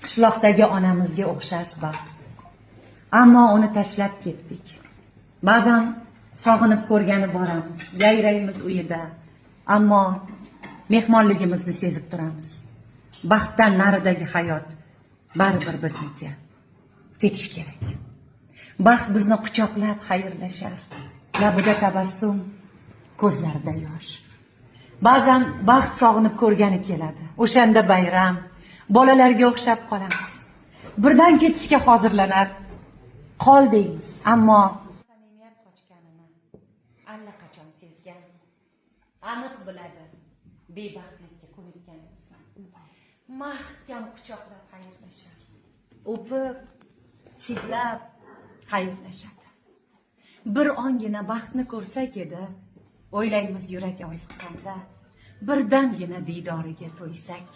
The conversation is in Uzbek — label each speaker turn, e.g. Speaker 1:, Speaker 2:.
Speaker 1: Qishloqdagi onamizga o'xshash baxt. Ammo uni tashlab ketdik. Ba'zan sog'inib ko'rgani boramiz, yayraymiz uyida. Ammo mehmonligimizni sezib turamiz. Baxtdan naridagi hayot baribir bizniki. Ketish kerak. Baxt bizni quchoqlab xayrlashar. Labida tabassum, ko'zlarida yosh. Ba'zan baxt sog'inib ko'rgani keladi. O'shanda bayram, bolalarga o'xshab qolamiz. Birdan ketishga hozirlanar. Qol deymiz, ammo samimiyat qochganini allaqachon sezgan. Aniq biladi bebaxtlikka ko'nikkanimizni. Mahkam quchoqlab xayrlashar. O'pib, hidlab xayrlashadi. Bir ongina baxtni ko'rsak edi, o'ylaymiz yurak orziqqanda, birdamgina diydoriga to'ysak.